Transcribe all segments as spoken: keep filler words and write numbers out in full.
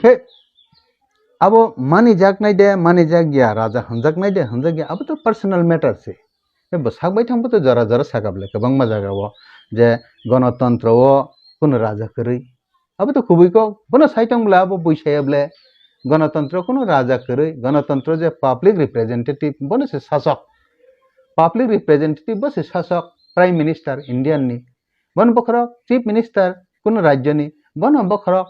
Khe abo manijaknai de, manijakya, raja hwnjaknai de, hwnjakya, abo to personal matter se. Khe bo sak bai thangbo to jora jora sakable kwbangma jagao je gonotontro o kuno raja kwrwi. Abo to kubui kok, bono sai tong bwle abo buisaya bwle. Gonotontro kuno raja kwrwi, gonotontro je public representative bono se sasok. Public representative bo se sasok, prime minister Indian ni. Bono bokhorok chief minister kuno rajyoni, bono bokhorok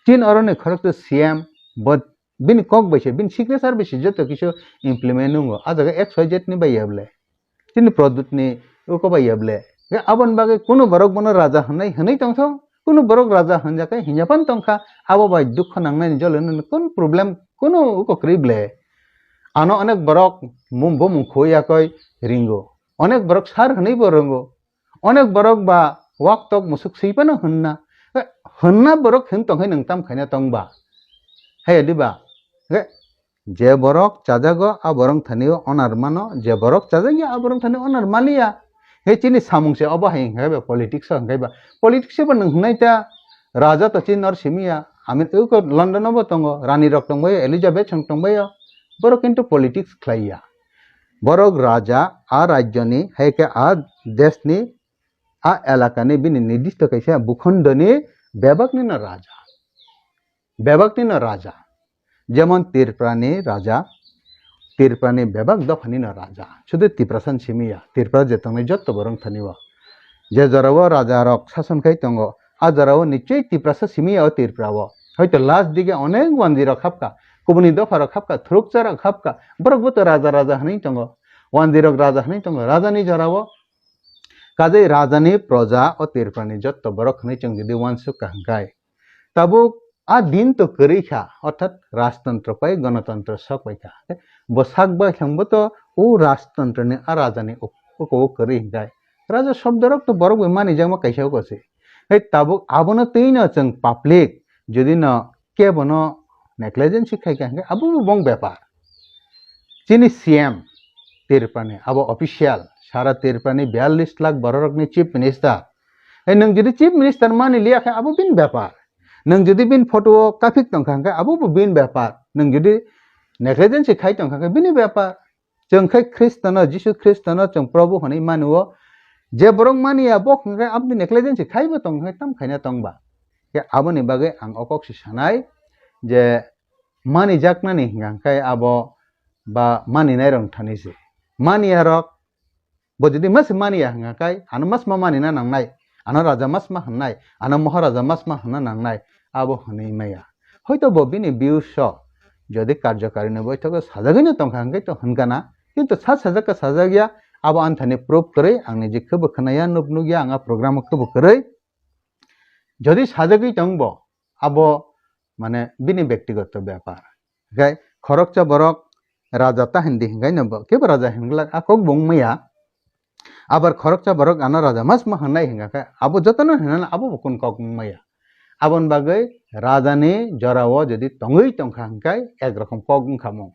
chin oroni khorok to C M, bo bini kok bai se, bini signature bai se joto kisu implement nungo. A jaga X Y Z ni bai ya bwle. Chini product ni uko bai ya bwle. Ge aboni bagwi kuno borok bono raja hwnwi, hwnwi tongthok, kuno borok raja hwnjakai hinya pan tongkha, abo bai dukha nangnai ni jole nini kun problem kuno uko kwrwi bwle. Ano onek borok mung-, bo mung khoi yakoi ringo. Onek borok sar hwnwi bo ringo. Onek borok ba wak tok musuk swi phano hwnna. Eh, hwnna borok hwn tong hai nwng tam khaina tong ba? Hai di ba? Eh, je borok chajago a borok thani o onar mano, je borok chajakya a borok thani onar maliya. He chini samung se obo hai hwnkhe ba politics o hwnkhe ba. Politics o bo nwng hwnai ta raja to chini nor simiya. Ami uko London o bo tongo, rani rok tongbaio, Elizabeth song tongbaio. Borok kintu politics khlaiya. Borok raja a rajyoni, hai khe a deshni, a elakani bini nirdishto kaisa bukhondo ni bebak nino raja. Bebak nino raja. Jemon Tripura ni raja, Tripura ni bebak dopha nino raja. Sudu Tiprasa ni simi ya, Tripura je tongnai jotto borok thani o. Je jora o raja rok sason khai tongo, a jora o nichoi Tiprasa simi ya o Tripura o. Hoito last dige onek wanji rok hapka, kubuni dopha rok hapka, thurukcha rok hapka, borok bo to raja raja hwnwi tongo. Wanji rok raja hwnwi tongo. Raja ni jora o Kajai raja ni proja o Tripura ni jotto borok hwnwi chwng jodi uansuk ka hwnkhe, tabuk a din to kwrwi kha, orthat rajtantro pai gonotontro sok bai kha. Bo sak bai thangbo to o rajtantro ni a raja ni uk-, uko o kwrwi hwnkhe. Raja shobdo rok to borok bai manijakma kaisa uko se. Hai tabuk abono twi no chwng public jodi no kebo no negligence khai kha hwnkhe abo bo bong bepar. Chini C M Tripura ni abo official, sara Tripura ni biyallis lakh borok rok ni chief minister. Hai nwng jodi chief minister mani liya khe abo bini bepar. Nwng jodi bini photo o kaphik tong kha hwnkhe abo bo bini bepar. Nwng jodi negligence khai tong kha hwnkhe bini bepar. Chwng khai Khristo no, Jisu Khristo no chwng Probhu hwnwi mani o. Je borok mani ya bo hwnkhe abo negligence khai bo tong kha tam khaina tong ba. Khe aboni bagwi ang o kok se sanai je manijaknani hwnkha khe abo ba maninai rok thani se. Maniya rok bo jodi mas maniya hwnkha khe ano mas ma manina nangnai, ano raja mas ma hwnnai, ano moharaja mas ma hwnna nangnai, abo hwnwi maya. Hoito bo bini views o jodi karjokari ni boithogo sajagwi no tongkha hwnkhe to hwnkha na, kintu sa sajak ka sajak ya, abo anthani proof kwrwi ang ni je khe bo khwnaya nuk nuk ya ang a program o khe bo kwrwi. Jodi sajagwi tong bo, abo mane bini bektigoto bepar. Hingkai khoroksa borok raja ta hindi hingkai no bo kebo raja hinglak a kok bo wngmaya. Abar khoroksa borok ano raja mas ma hwnai hingka khe abo jotono hinana abo bo kun kok wngmaya. Aboni bagwi raja ni jora o jodi tongwi tongkha hingkai ek rokom kok wngkha mung.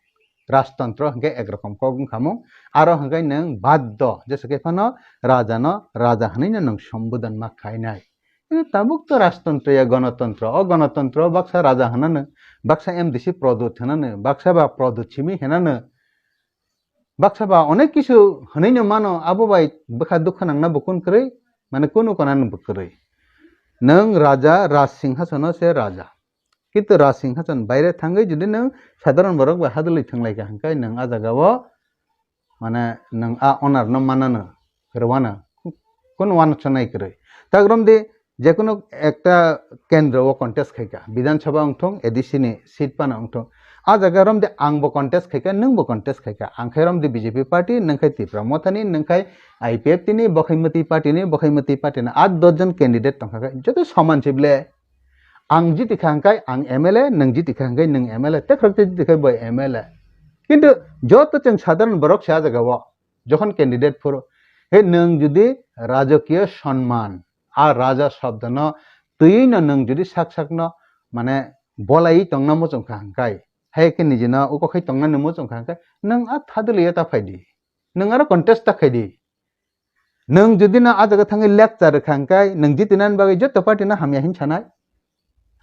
Rajtantro hingke ek rokom kok wngkha mung. Aro hingke nwng baddo, jesa khe phano raja no raja hwnwi no nwng sombodon ma khainai. Kintu tabuk to rajtantro ya gonotontro. O gonotontro baksa raja hwnano, baksa M D C prodot hwnano, baksa ba prodot simi hwnano, baksa ba onek kisu hwnwi no mano, abo bai bwkha dukha nangna bo kun kwrwi, mane kunu konano bo kwrwi. Nwng raja, raj singhasono se raja. Kintu raj singhason baire thangwi jodi nwng sadharon borok bai hadwlwi thwnglaikha hwnkhe nwng a jagao mane nwng a honor no manano, rwano, kun uansuknai kwrwi. Tak romdi jekunu ekta kendro o contest khaikha, Bidhan Sabha wngthung, A D C ni seat phano wngthung. A jaga romdi ang bo contest khaikha, nwng bo contest khaikha. Ang khai romdi B J P party, nwng khai Tipra Motha ni, nwng khai I P F T ni, bo khai Mwtwi party ni, bo khai Mwtwi party ni. At dos jon candidate tongkha khe, joto soman se ble. Ang jiti kha hwnkhe ang M L A, nwng jiti kha hwnkhe nwng M L A, tekhorok te jiti kha bai M L A. Kintu joto chwng sadharon borok se a jaga o, jokhon candidate phuru, he nwng jodi rajakiyo sonman, a raja shobdono twiwi no nwng jodi sak sak no mane bolaiwi tongna muchung kha hwnkhe, hai khe niji no uko khai tongna ni muchung kha hwnkhe, nwng a thadwlwi ta phaidi, nwng aro contest ta khaidi. Nwng jodi no a jaga thangwi lecture rwkha hwnkhe nwng jitinani bagwi joto party no hamya hin sanai.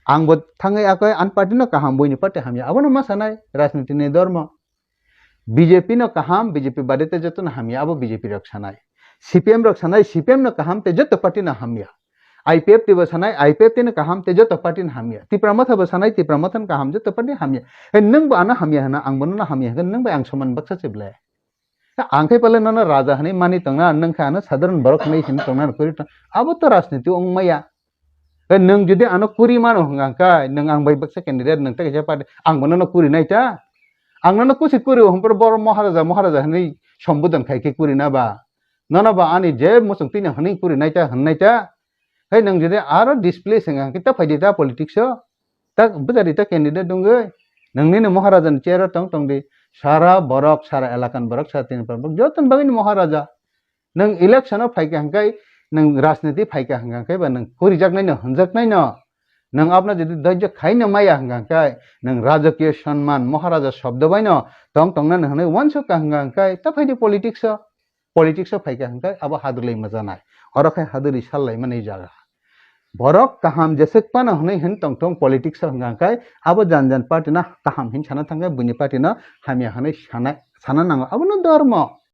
Ang bo thangwi akoi an party no kaham, buini party hamya, abono ma sanai, rajniti ni dormo. B J P no kaham, B J P bade te joto no hamya, abo B J P rok sanai. C P M rok sanai, C P M no kaham te joto party no hamya. I P F T bo sanai, I P F T no kaham te joto party no hamya. Tipra Motha bo sanai, Tipra Motha no kaham, joto party hamya. He nwng bo ano hamya hana, ang bo no hamya hana, nwng bo ang soman baksa se ble. Ang khe pale nono raja hwnwi mani tongna, nwng khe ano sadharan borok hwnwi hini tongna kwrwi tong. Abo to rajniti wng maya. Nwng jodi ano kuri mano hwnga khe, nwng ang bai baksa candidate, nwng tei kaisa party, ang bo nono kuri nai ta. Ang nono kusi kuri hwnpor bor Maharaja, Maharaja hwnwi sombodon khai khe kuri na ba. Nono ba ani je muchung twi no hwnwi kuri nai ta, hwn nai ta. Hai nwng jodi aro displace hwnga khe ta phai di ta politics o. Ta bwjadi ta candidate dongwi. Nwngnini Maharaja ni chair o tong tong di. Sara borok, sara elakan borok, sara tini borok, joto ni bagwi ni Maharaja. Nwng election o phaikha hwnkhe, nwng rajniti phaikha hwnkhe ba nwng kurijaknai no, hwnjaknai no. Nwng abno jodi dojjo khai no maya hwnkhe, nwng rajakiyo sonman, Maharaja shobdo bai no tong tong nani hwnwi uansuk ka hwnkhe, ta phai di politics o. Politics o phaikha hwnkhe abo hadurlai majanai. Oro khai hadurlai sallai mani jaga. Borok kaham jeswk pano hwnwi hin tong tong politics o hwnkhe abo jan jan party no kaham hin sana thangkhe buini party no hamya hwnwi sana, sana nango. Abono dormo.